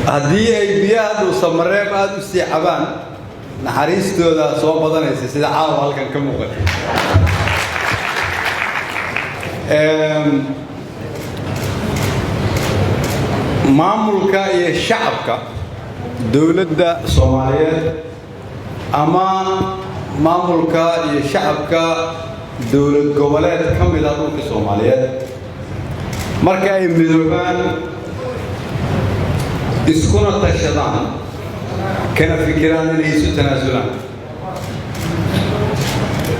Haddii ay biyaha Dhuusamareeb aada u sii cabaan, naxariistooda soo badanaysa, sida caawa halkan ka muuqata. Maamulka iyo shacabka dowladda Soomaaliyeed ama maamulka iyo shacabka dowlad goboleed ka mid ah dhulka Soomaaliyeed, marka ay midoobaan, iskuna tashadaan, kana fikiraan inay isu tanaasulaan,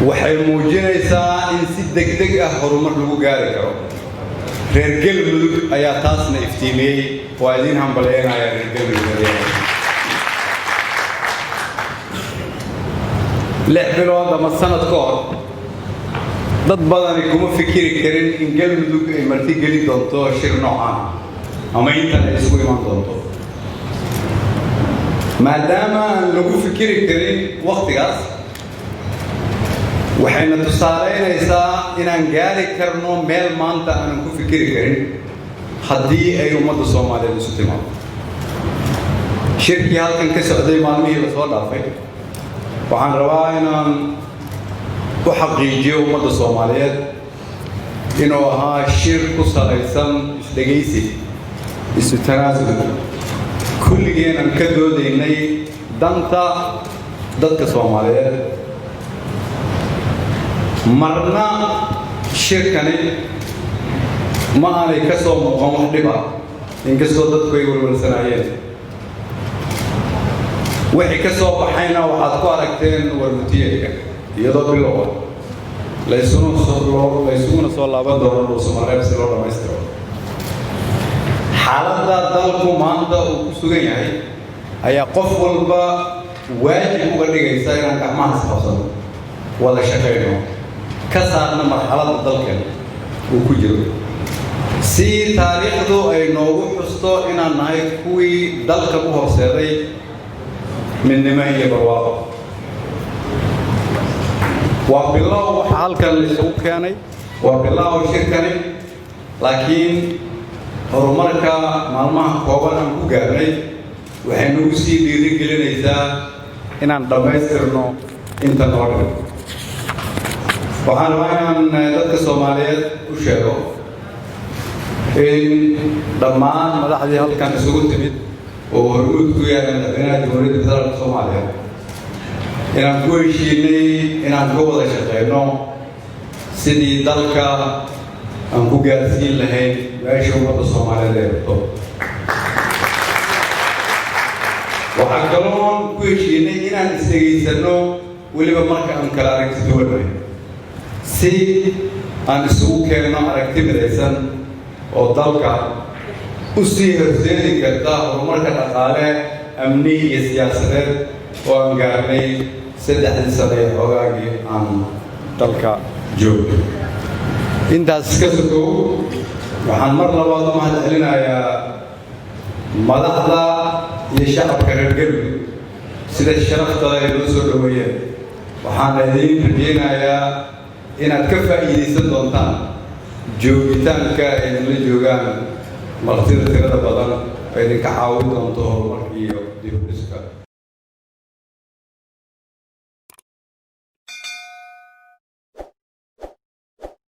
waxay muujinaysaa in si degdeg ah horumar lagu gaari karo. Reer Galmudug ayaa taasna iftiimiyey. Waa idiin hambalyeynaya, reer Galmudug. 6 bilood ama sanad ka hor, dad badani kuma fikiri karin in Galmudug ay marti geli doonto shir noocaan ama intan ay isugu iman doonto. Maadaama aan lagu fikiri karin wakhtigaas, waxayna tusaalaynaysaa inaan gaari karno meel maanta aanan ku fikiri karin haddii ay ummadda Soomaaliyeed isu timaado. Shirkii halkan ka socday maalmihii lasoo dhaafay, waxaan rabaa inaan u xaqiijiyo ummadda Soomaaliyeed inuu ahaa shir ku salaysan isdhegaysi, isu tanaasul, kulligeenan ka doodaynay danta dadka Soomaaliyeed. Marna shirkani ma aanay ka soo muuqan wax dhiba, inkastoo dadku ay walwalsanaayeen. Wixii ka soo baxayna waxaad ku aragteen warmutiyeedka, iyadoo bilow ah laysuguna soo laaban doono Dhuusamareeb si loo dhammaystiro. Xaaladda dalku maanta uu ku sugan yahay ayaa qof walba waajib uga dhigaysa inaan gacmaha isqabsano, wada shaqayno, ka saarna marxaladda dalkeena uu ku jiro, si taariikhdu ay noogu xusto inaan nahay kuwii dalka u horseeday midnimo iyo barwaaqo. Waa bilow waxa halkan laisugu keenay, waa bilow shirkani, laakiin horumarka maalmaha kooban aan ku gaarnay waxay nagu sii dhiirigelinaysaa inaan dhammaystirno inta noo dhiman. Waxaan rabaa inaan dadka Soomaaliyeed u sheego in dhammaan madaxdii halkan isugu timid, oo hormuud ku yahay madaxweynaha Jamhuuriyadda Federaalka Soomaaliya, inaan ku heshiinay inaan ka wada shaqeyno sidii dalka aan ku gaarsiin lahayn meesha ummadda Soomaaliyeed ay rabto. Waxaan kaloon ku heshiinay inaan isdhegaysanno, weliba marka aan kala aragti duwannahay, si aan isugu keenno aragti midaysan oo dalka u sii horseedi karta horumarka dhaqaale, amni iyo siyaasadeed oo aan gaarnay 3dii sano ee xoogaagii aan dalka joogno. Intaas ka sokow, waxaan mar labaad u mahad celinayaa madaxda iyo shacabka reer Galmudug sida sharaftada ay noo soo dhoweeyeen. Waxaana idiin rajaynayaa inaad ka faa'iidaysan doontaan joogitaanka ay idinla joogaan martida tirada badan oo idinka caawin doonto horumarka iyo dib u dhiska.